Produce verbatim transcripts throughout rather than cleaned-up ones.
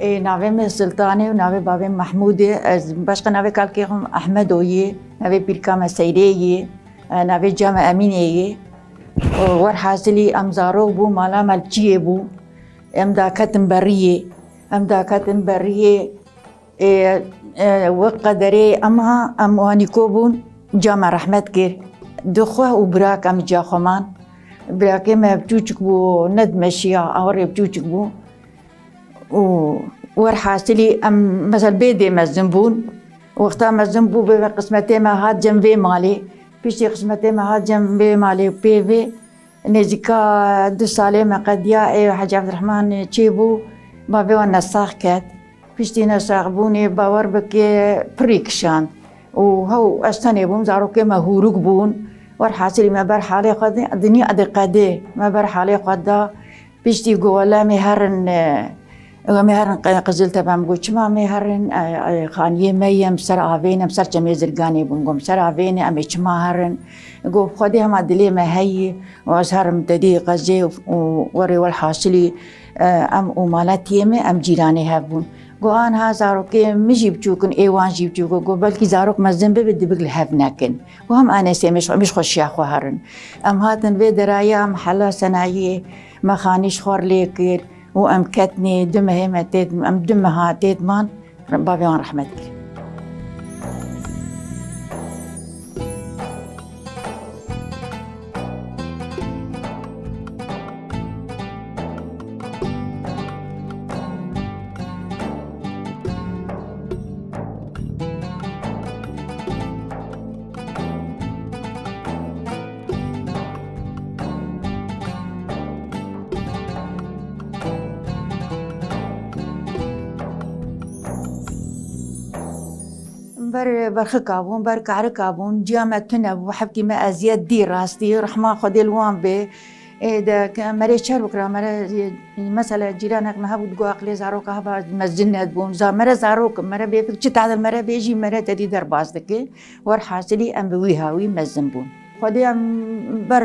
Ê, navê me Sultan e û navê bavê Mehmûd e. Ez başqa navê kalkê xwe Ehmedo ye, navê pîrka me Seyrê ye, e, navê ca me Emînê ye. Û werhasilî em zarok bû, mala me li çiyê bû. Em daketin beriyê. Em daketin beriyê. Ê, e, wek qederê em ha, em wanîko bûn, ca me rehmet kir. Di xwe û birak em ca xwe man. Birakê me biçûçik bû, ne dimeşiya, awarê biçûçik bû. Û werhasilî em, mesela bê dê mezin bûn. Wexta mezin bû, bê ve qismetê me hat cem vê malê. Piştî qismetê me hat cem vê malê pê vê. Nêzîka du salê me qediya, ê Hecî Evdirehman çêbû, bavê wan nesax ket. Piştî nesaxbûnê bawer bike pirî kişand. Û hew ez tenê bûm, zarokê me hûrik bûn. Werhasilî me ber halê xwe de, dinya diqedê, me ber halê xwe da. Piştî got, wele em ê herin, e, em ê herin Qi-, Qiziltepe. Em got, çima em ê herin? E, e, xaniyê me ye, em ser avê ne, em ser çemê Zirganê bûn. Got, em ser avê ne, em ê çima herin? Got, Xwedê hema dilê me heyî, û ez herim te dî qezê û, û werê welhasilî, e, em û maletiyê me, em cîranê hev bûn. Got, anha zarokê min jî biçûk in, ê wan jî biçûk in. Got, belkî zarok mezin bibe, dibik li hev nekin. Got, hem anêsê min, min ji xweşiya xwe herin. Em hatin vê deraya, em hela senayiyê, me xanî ji xwe lê kir û em ketnê, du mehê me têt, em du meha têt man, bavê wan rehmet kir. Ber berxika bûn, ber karika bûn, ciya me tune bû, hevkî me eziyet dî rastî, rehma Xwedê li wan bê. Ê, de, ke, mere çer bikira, mere, e, mesela cîranek me hebû, digo aqilê zaroka heba mezin nedibûn. Za-, mere zarok, mere bêfik, çi tadil mere bêjî, mere te dî derbas dike. Werhasilî em bi wî hawî mezin bûn. Xwedê em ber,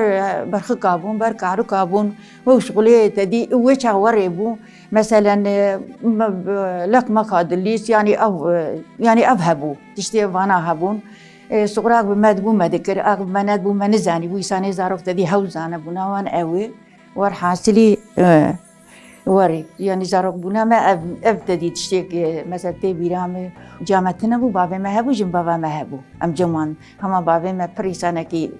berxika bûn, ber karika bûn. Wew şixulê te dî, wê çax werê bû. Meselen, e, me, lek me ka dilîst, yanî ev, e, yanî ev hebû. Tiştê vana hebûn. Ê, siqurak bi me dibû me dikir, ak bi me nedibû me nizanîbû, îsanê zarok te dî hew zanibûna wan ew ê. Werhasilî, e, werî, yanî zarokbûna me ev, ev te dî tiştêk, e, mesela tê bîra me, ca me tune bû, bavê me hebû, jin bava me hebû. Em cem wan, hema bavê me pir îsanekî,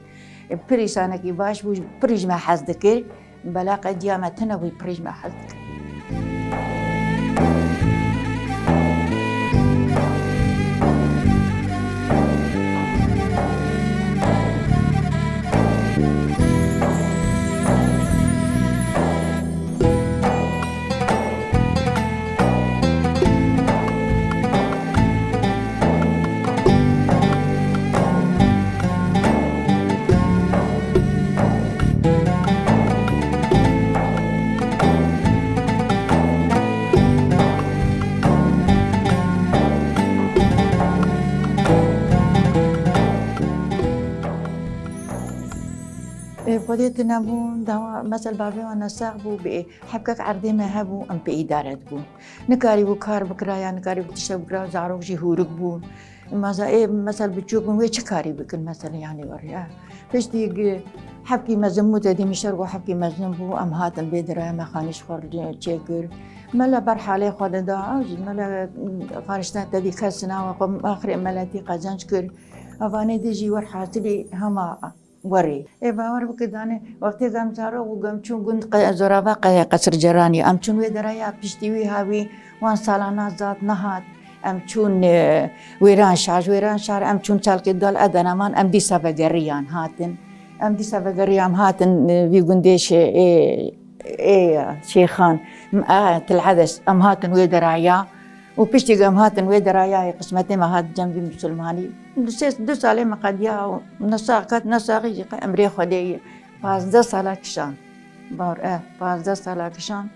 pir îsanekî baş bû, pir ji me hez dikir. Bela qediya me tune bû, pir ji me hez dikir. Ê, Xwedê tune bûn, dawa, mesel bavê wan nesax bû, bê hebkek erdê me hebû, em pê îdare dibûn. Nikarîbû kar bikira ya nikarîbû tiştek bikira, zarok jî hûrik bûn. Maza ê, mesel biçûk bûn, wê çi karî bikin, mesel, yanî, werî, e. Piştî gi-, hebkî mezin bû, te dî mişter got hebkî mezin bû, em hatin vê diraya me xanî ji xwe çêkir. Me le ber halê xwe de da, ew jî me le, xarişte te dî kes nawe xwe, axirê me le tî qezenc kir. Evanê dî jî werhasilî hema werî. Ê bawer bike danê, wextê gem zarok û gem çûn gund qe-, zorava qe-, Qesirceranî. Em çûn wê deraya piştî wî hawî wan salana zad nehat. Em çûn, e, Wêranşar, ji Wêranşar em çûn çalkê dal Edeneman, em dîsa vegeriyan hatin. Em dîsa vegeriyan hatin, e, vî gundê şê-, ê, ê, Şêxan, m-, a, Til Edes, em hatin wê deraya. Û piştî ku em hatin wê derayayê, qismetê me hat cem vî misilmanî. Du sê, du salê me qediya û nesax ket, nesaxî jî qe emrê Xwedê ye. Pazdeh sala kişand. Bar, eh, pazdeh sala kişand.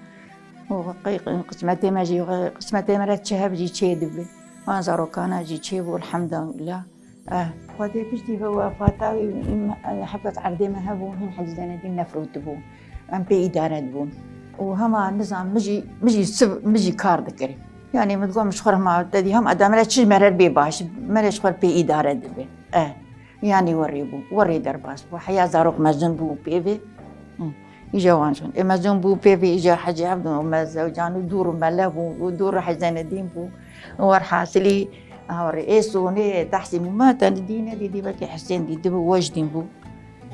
Û qey-, qismetê me jî, qismetê me re çi heb jî çê dibe. Wan zarokana jî çê bû, elhamdulillah. Eh, Xwedê piştî ve wefata wî, em, eh, hebkek erdê me hebû, hîn hecî denedî nefrotibû. Em pê îdare dibûn. Û hema nizam min jî, min jî siv-, min jî kar dikir. Yanî min digot, min ji xwe re ma te dî hem eda mere çi mere bê baş, mere ji xwe re pê îdare dibe. E, yanî werê bû, werê derbas bû. Heya zarok mezin bû pê vê. Hı. Îja wan şûn. Ê mezin bû pê vê îja Hecî Evdin û me zewcan û dûr û mele bû û dûr Hecî Zenedîn bû. Werhasilî, ha, werê ê sonê Tehsîn bû. Me te dî nedî, dî belkî Husên dî, dibû Wejdîn bû.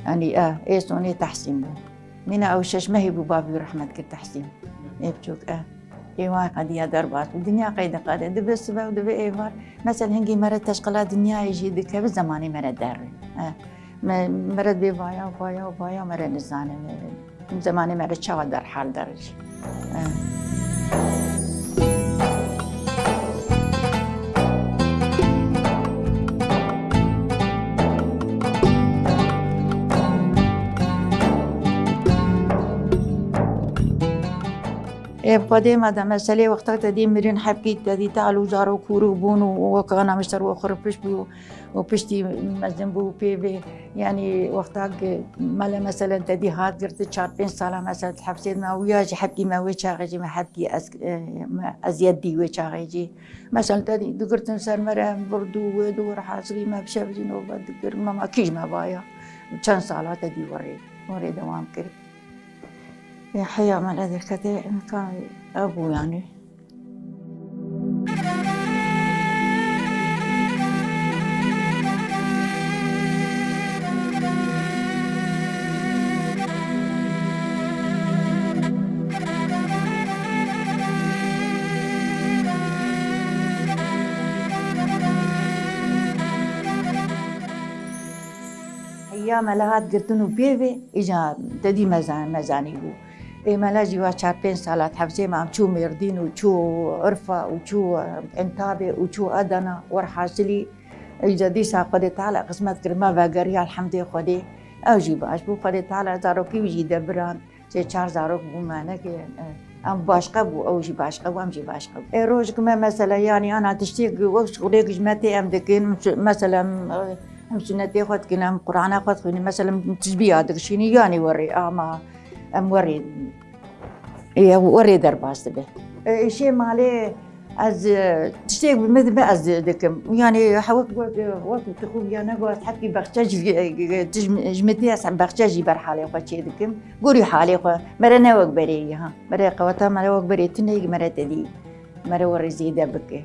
Yanî, e, ê sonê Tehsîn bû. Mîna ew şeş mehî bû, bavî rehmet kir Tehsîn. Ê biçûk, e. Ê wan qediya derbas bû. Dinya qey diqede. Dibe sibe û dibe êvar. Mesela hingî mere teşqila dinyayê jî dikeve zemanê mere derre. E. Me, mere dibê vaya, vaya, vaya mere nizane. Zemanê mere çawa derhal der jî. E. Ê bi Xwedê me de meselê wexta te dî mirin hebkî te dî tal û zarok hûrû bûn û wek ana min ser we xurpiş bû û piştî mezin bû pê vê. Yanî wexta ki mele meselen te dî hat girtin çar pênc sala mesela di hefsê de me û ya jî hebkî me wê çaxê jî me hebkî ez, e, me eziyet dî wê çaxê jî. Mesela te dî digirtin ser me re em vir dû wê dû wir hasilî me bi şev jî nobe dikirin me ma kîj me vaya. Çend sala te dî werê, werê dewam kir. Ê heya me le derketê, imkan ev bû yanî. Heya me le hat girtin û pê vê, îca te dî mezan-, mezanî bû. Ê me le jî wa çar pênc sala di hefsê me em çû Mêrdîn û çû Urfa û çû, e, Entabê û çû Adana. Werhasilî, îca dîsa Xwedê Teala qismet kir me vegeriya, elhemdê Xwedê. Ew jî baş bû. Xwedê Teala zarokî wî jî de birand. Sê çar zarok bû me, neke, e, em başqe bû, ew jî başqe bû, em jî başqe bû. Ê rojek me mesela, yanî ana tiştêk wek şixulêk ji me tê em dikin, mesela em, e, em sunetê xwe dikin, em Qur'ana xwe dixwînin, mesela em tizbiya dikişînin, yanî werê, ama em werê, ê, werê derbas dibe. E, êşê malê, Ez, e, tiştê min dibe ez dikim. Yanî, he, wek, wek, wek tu xwe ya nego, ez hepkî bexçe jî, e, e, tu ji, ji min tê ez bexçe jî ber halê xwe çê dikim. Gorî halê xwe. Mere ne wek berê ye, ha. Mere qeweta mere wek berê tune ye, mere te dî. Mere werê zêde bike.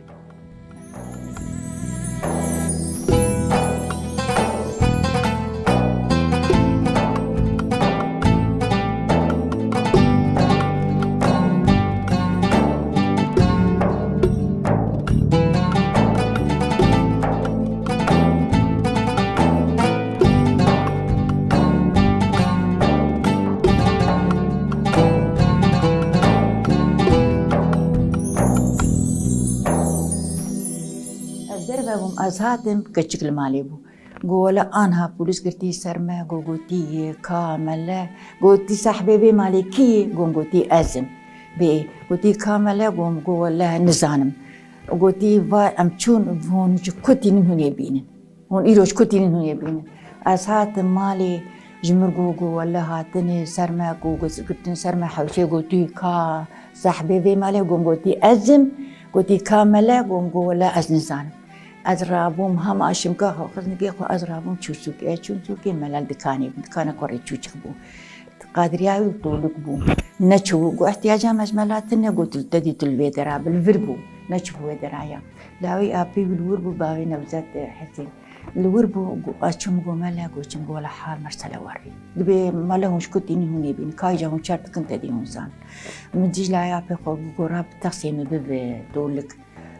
Ez derve bûm, ez hatim, keçik li malê bû. Go wele anha polîs girtî ser me, go gotî, "Ka mele?" Gotî, "Sahibê vê malê kî ye?" Gom gotî, "Ez im." Bê, gotî, "Ka mele?" Gom go, "Wele nizanim." Gotî, "Va em çûn, hûn ji ku tînin hûn ê bînin. Hûn îro ji ku tînin hûn ê bînin." Ez hatim malê, ji min go, go, "Wele hatine ser me, go, go girtin ser me hewşê." Gotî, "Ka sahibê vê malê?" Gom gotî, "Ez im." Gotî, "Ka mele?" Gom go, "Wele ez nizanim." Ez rabûm, hema şimka xwe, xiznikê xwe, ez rabûm çû sûkê. Ez çûm sûkê, mele li dikanê bû, dikana kurê çûçik bû. Qadiriya wî tolik bû. Neçû, got, "Ihtiyaca me ji mela tune." Got, "Te dî tu li vê dera bi, li vir bû." Neçû wê deraya. Lawê apê wî li wir bû, bavê Newzet, e, Hesên. Li wir bû, got, ez çûm, got, "Mele?" Got, "Çûm." Got, "Wele hal mesele werî. Dibê mele hûn ji ku tînin hûn ê bînin. Kayca hûn çer dikin te dî hûn zanin." Min Dîclaya apê xwe got, "Ra bi texsê min bibe tolik."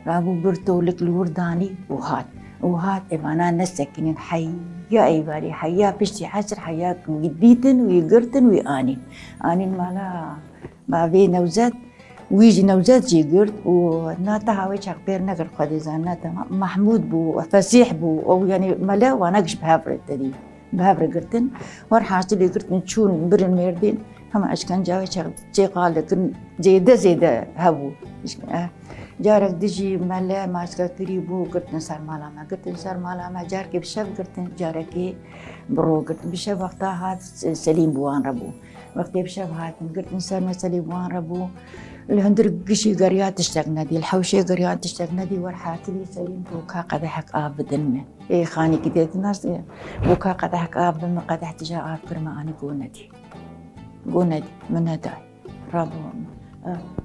Rabû bir tolik li wir danî û hat. Û hat, ê vana nesekinin, heya êvarî, heya piştî esr, heya wî dîtin, wî girtin, wî anîn. Anîn mala bavê Newzet, wî jî Newzet jî girt û na te hawê çax pêr nekir, Xwedê zan, na te Ma-, Mahmûd bû, Fesîh bû, ew, yanî mele wana giş bi hev re te dî. Bi hev re girtin. Werhasilê girtin, çûn, birin Mêrdîn. Hema işkence çê, çê qal dikin. Zêde zêde hebû. Işk-, eh. Carek dijî mele maçka kirî bû, girtin ser mala me. Girtin ser mala me, carekê bi şev girtin, carekê bi ro girtin. Bi şev wexta hat Se-, Selîm bi wan re bû. Wextê bi şev hatin, girtin ser me, Selîm bi wan re bû. Li hundir gişî geriya tiştek nedî, li hewşê geriya tiştek nedî, werhatilî Selîm got ka qedehek av bidin min. Ê xanîkî dê dinas, ê, got ka qedehek av bidin min, qedeh tija av kir min anî got nedî. Got nedî, min neday. Rabû.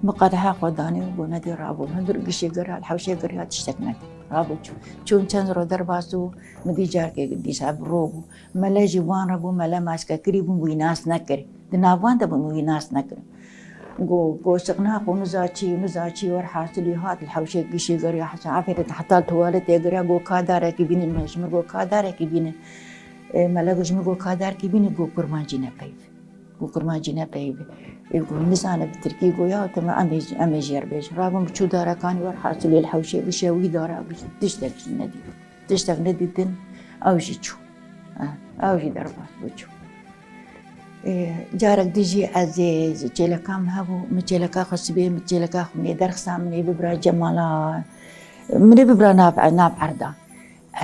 Min qedeha xwe danî û got nedî rabû. Hundir gişê geriya, li hewşê geriya tiştek nedî. Rabû çû. Çûn çend ro derbas û min dî carekê dîsa bi ro bû. Mele jî wan re bû, mele maçka kirî bû, wî nas nekir. Di nav wan de bûn, wî nas nekir. Go, go siqna xwe niza çî, niza çî, werhasilî hat li hewşê gişê geriya Hesen Efê de heta li tuwaletê geriya, go ka darekî bînin, ji min go ka darekî bînin. E, mele go ji min go ka darekî bînin, go kurmancî ne peyv. Got kurmancî ne peyv e. Ê got nizane bi tirkî got ya, tamam, em ê, em ê jê re bêjin. Rabûn bi çû darekanî, werhasilê li hewşê gişê wî dara, tiştek jî nedît. Tiştek nedîtin, ew jî çû. Ha, ew jî derbas bû çû. Ê, carek dijî ez ê çêleka min hebû, min çêleka xwe sibê, min çêleka xwe min ê derxisa, min ê bibira cemala, min ê bibira nav, nav erda.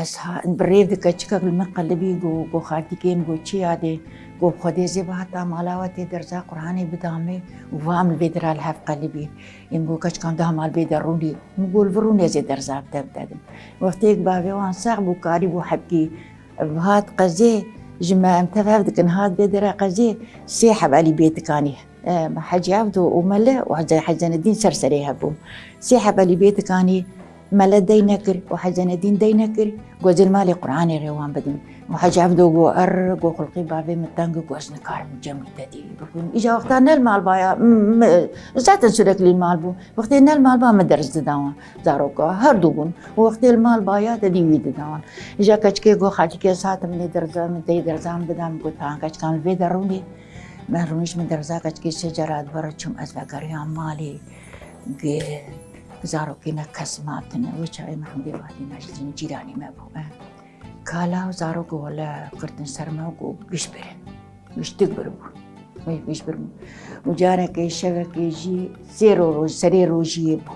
Ez ha, bi rêv di keçikek li min qelibî, got, got, xaltîkê min got, çi yadê? Got, Xwedê zê bihata mala we tê derza Qur'anê bida min û va em li vê dira li hev qelibî. Ê min got, keçikan daha mal bê de rûnê. Min got, li vir rûnê zê derza bi te bidedim. Wextêk bavê wan sax bû, karî bû hebkî. Hat qezê, ji me em tev hev dikin, hat vê dera qezê, sê heb elî bê tikanî. E, Hecî Evdo û Mele û Hece-, Hecî Zenedîn ser serê hev bûn. Sê heb elî bê tikanî Mele dey nekir û Hecî Zenedîn dey nekir, got, "Zin malê Qur'anê rê wan bidin." Û Hecî Evdo got, "Er," got, "xulqî bavê min teng e," got, "ez nikarim cem wî te dî bixwînim." Îja wexta ne li mal baya, m-, m-, zaten sürekli li mal bû. Wextê ne li mal ba min ders dida wan. Zaroka her du bûn. Û wextê li mal baya te dî wî dida wan. Îja keçikê got, "Xaltîkê ez hatim lê derza min, dey derza min bida min," got, "Tan keçikan li vê de rûnê." Me rûnişt min derza keçikê sê cara di ber re çûm, ez vegeriyam malê. Gi-, zarokê me kes mabtine. Wê çaxê me hemdê vatî me ji cîranî me bû, e. Kala û zarok wele girtin ser me û got, "Giş birin." Giş tik bir bû. Wê giş bir bû. Û carekê şevekê jî sê ro-, roj-, serê rojiyê bû.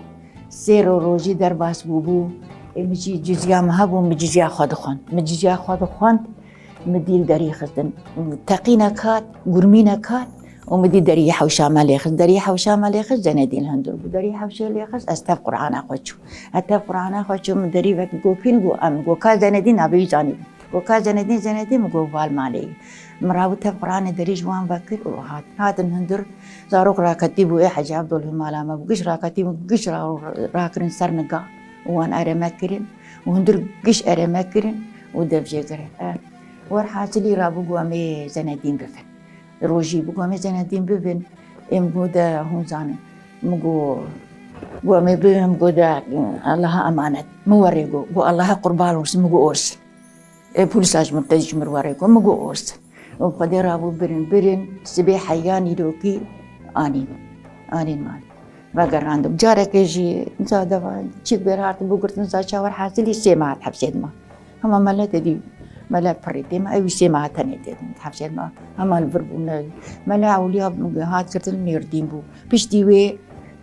Sê ro-, rojî derbas bûbû. Ê min jî cizya min hebû, min cizya xwe dixwend. Min cizya xwe dixwend. Min dîl derî xistin. Teqînek hat, gurmînek hat û min dî derî hewşa me lê xist. Derî hewşa me lê xist, Zenedîn hundir bû. Derî hewşê lê xist, ez tev Qur'ana xwe çûm. Ez tev Qur'ana xwe çûm, min derî vekî got kîn, got em. Got ka Zenedîn, navê wî zanî. Got ka Zenedîn, Zenedîn, min got val malê yî. Min rabû tev Qur'anê derî ji wan vekir û hat. Hatin hundir, zarok raketî bû, ê Hecî Evdo li mala me bû. Giş raketî bû, giş ra-, rakirin ser niga û wan ereme kirin. Û hundir giş ereme kirin û dev jê girin. E, werhasilî rabû got em ê Zenedîn bibin. Rojî bû got em ê Zenedîn bibin. Ê min got de hûn zanin. Min got, got em ê bibin, min got de Allaha emanet. Min werê got, got Allaha qurban olsun, min got olsun. Ê polîsa ji min qey ji min werê got, min got olsun. Û Xwedê rabû birin, birin, sibê heya nîrokî anîn. Anîn mal. Vegerandim. Carekê jî, za deva çîk bêr hatin bû girtin, za çawer hasilî sê mehat hepsê dima. Hema mele te dî, mele pirî tê me, ew sê mehat tenê tê hepsê dima. Hema li vir bûne. Mele ewliya hat girtin Nêrdîn bû. Piştî wê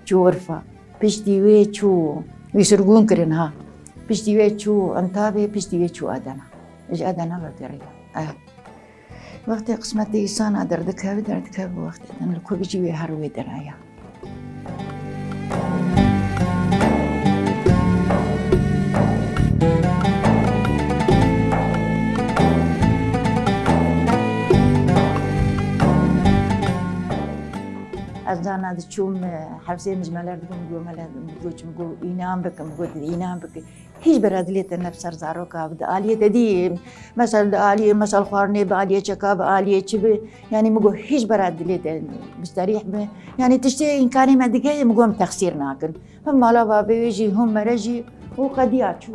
çû Urfa. Piştî wê çû, wî sirgûn kirin ha. Piştî wê çû Entabê, piştî wê çû Adana. Ji Adana vegeriya. Eh. Wextê qismetê însana derdikeve, derdikeve wextê din li ku bijî wê her wê deraya. Ez carna diçûm, e, hevsê min ji me ler dibû, min got, me ler, min got, çi min got, înan bikim, min got, înan bikim. Hîç bera dilê te ne bi ser zaroka, bi di aliyê te dî, mesela di aliyê, mesela xwarinê bi aliyê çeka, bi aliyê çi bi, yanî min got, hîç bera dilê te bi serîh bi. Yanî tiştê îmkanê me dike, min got, em texsîr nakin. Hem mala bavê wê jî, hûn mere jî, û qediya çû.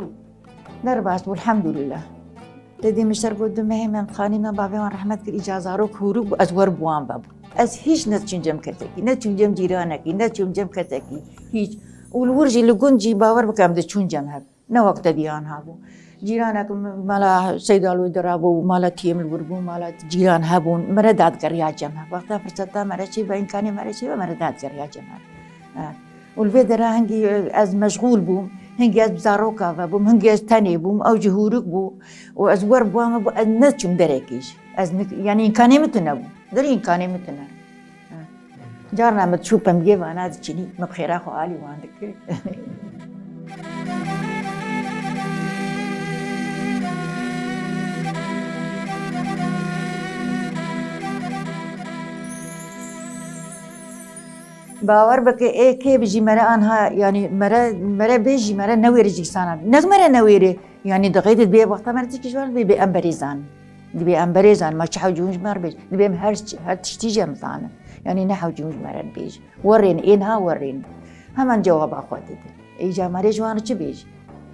Derbas bû, elhamdulillah. Te dî min ser got du mehê me em xanî me bavê wan rehmet kir, îca zarok hûrik bû, ez wer bi wan vebû. Ez hîç ne diçûm cem kesekî, ne diçûm cem cîranekî, ne diçûm cem kesekî, hîç. Û li wir jî li gund jî bawer bike em diçûn cem hev. Ne wek te dî anha bû. Cîranek min, mala Seydal wê dira bû, mala tiyê min li wir bû, mala cîran hebûn, mere dadigeriya cem hev. Wexta firseta mere çê ve, îmkanê mere çê ve, mere dadigeriya cem hev. E. Û li vê dera hingî ez meşxûl bûm, hingî ez bi zaroka ve bûm, hingî ez tenê bûm, ew jî hûrik bû û ez wer bûa me bû, ez neçûm derekê jî. Ez nik-, yanî îmkanê min tune bû. Dirî îmkanê min tune. Carna min diçû pemgê vana diçinî, min bi xêra xwe alî wan dikir. Bawer bike, ê kê bijî mere anha, yanî mere, mere bêjî mere newêrî jî sana. Nek mere newêrî, yanî diqê de dibê wexta mere tişkî ji wan dibê, dibê em berêzan. Dibê em berêzan, ma çi hewcî hûn ji me re bêj. Dibê em her, her tiştî jî em zanin. Yanî ne hewcî hûn ji me re bêj. Werên, ê niha werên. Hemen cewaba xwe didin. Îca merê ji wan re çi bêjî?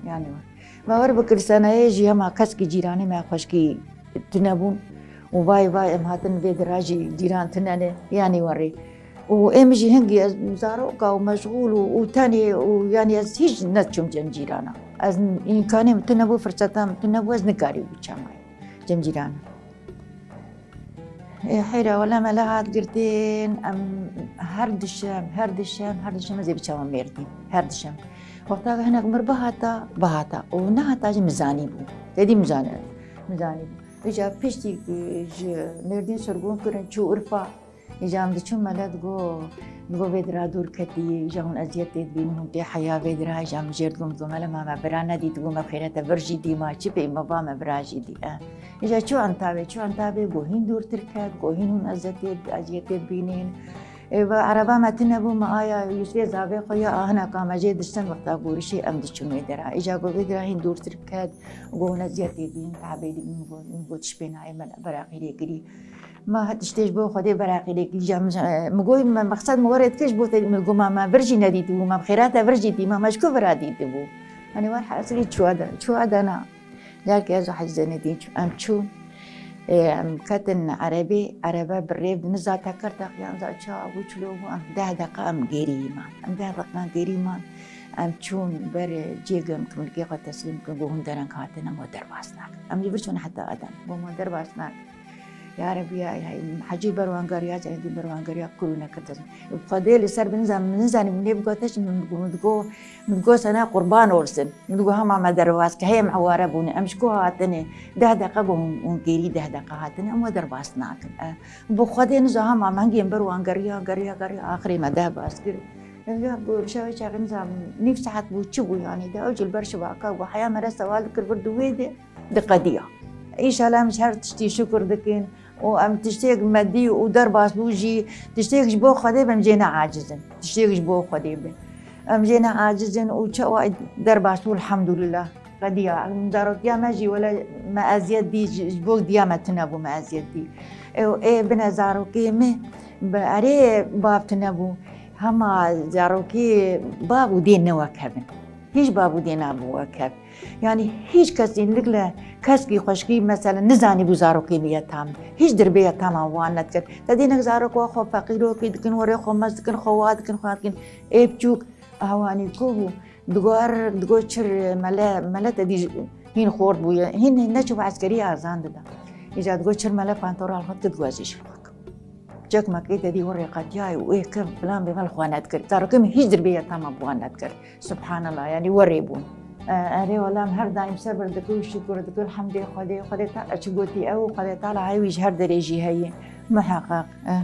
Yanî wer. Bawer bike, li Senayê jî hema keskî cîranê me xweşkî tune bûn. Û vay vay em hatin vê dira jî cîran tune ne. Yanî werê. Û ê min jî hingî ez zaroka û meşxûl û, û tenê û yanî ez hîç neçûm cem cîrana. Ez îmkanê min tune bû, firseta min tune bû, ez nikarî bû çamayê cem cîrana. Ê, heyra, wela me le hat girtin, em her dişem, her dişem, her dişem ez ê biçama Mêrdîn, her dişem. Wexta hinek mir bihata, bihata. Û nehata jî min zanî bû. Tedî min zanî, min zanî bû. Îca piştî ku ji Mêrdîn sirgûn kirin, çû Urfa. Îca em diçûn mele digo, digo vê dira dûr ketî, îca hûn eziyetê dibînin, hûn tê heya vê dira, îca min jêr digo, min digo mele ma me bira nedî, digo me xêrete vir jî dî, ma çi pê me va me bira jî dî. E. Îca çû Entabê, çû Entabê, go hîn dûrtir ket, go hîn hûn eziyetê, eziyetê dibînin. E, ve ereba me tune bû, me aya Yûsfê zavê xwe ya ahina ka me jê diştin wexta gorişê em diçûn wê dera. Îca go vê dira hîn dûrtir ket, go hûn eziyetê dibînin, tehabê dibînin, go, go tişt pê nayê me beraqî lê kirî. Ma tiştê ji bo Xwedê beraqî lê kirî. Îca min, e, min got, me mexsed min werê dikir ji bo te, min got, ma me vir jî nedîtibû, ma bi xêra te vir jî dî, ma me ji ku vira dîtibû? Hani wer hesilî çûwa de, çûwa de na. Carkê ez û Hecî Zenedîn çû-, em çûn, ê, em ketin erebê, erebe bi rêv di niza teker teqiyan za çawa bû, çilo bû, em deh deqa em gêrî man. Em deh deqa gêrî man, em çûn ber cêgê em kimlikê xwe teslîm kirin, got hûn dereng hatin, em we derbas nakin. Em jî vir çûn heta Aden, got me derbas nakin. Ya Rebî, ya, ya, Hecî berwangeriya, Zenedîn berwangeriya, kurû nekirde. Xwedê li ser bin zan, min zanî, min ê bigote, min digo, min digo, min digo sana qurban olsun. Min digo hema me derbas ke, heye em eware bûne, em ji ku hatine? Deh deqa got hûn, hûn gêrî deh deqa hatine, em we derbas nakin. E, bi Xwedê niza hema me hingê em berwangeriya, geriya, geriya, axirê me derbas kir. Ya, got şevê çaxê niza nîv saet bû, çi bû yanî de, ew jî li ber şibaka bû, heya me re sewal dikir, vir di wê de. Diqediya. Înşallah em ji her tiştî şukir dikin û em tiştêk me dî û derbas bû jî, tiştêk ji bo Xwedê be em jê neaciz in. Tiştêk ji bo Xwedê be. Em jê neaciz in û çawa derbas bû, elhamdulillah. Qediya. Em zarotiya me jî wele me eziyet dî, ji, ji bo diya me tune bû me eziyet dî. Ê, ê bine zarokê me bi erê bav tune bû. Hema zarokê bav û dê ne wek hev in. Hîç bav û dê nabû wek hev. Yanî hîç kesî lik le keskî xweşkî mesela nizanîbû zarokê min yetam. Hîç dirbê yetaman wan nedikir. Te dî nek zarok wa xwe feqîrokî dikin, werê xwe mez dikin, xwe wa dikin, xwe dikin. Ê biçûk, ewanî ku bû? Digo er, digo çir mele, mele te dî hîn xort bûye. Hîn neçû bi eskerî azan dida. Îca digo çir mele pantora li xwe dikir, digo ez ê ji xwe kim. Çekmekê te dî werê qetiyayê û ê kim filan bê me li xwe nedikir. Zarokê min hîç dirbê yetaman bi wan nedikir. Subhanallah, yanî werê bûn. E, erê wela em her daîm sebir dikin û şukir dikin, hemdê Xwedê, Xwedê Teala çi gotî ew, Xwedê Teala hey wî ji her derê jî heye. Muheqeq, e.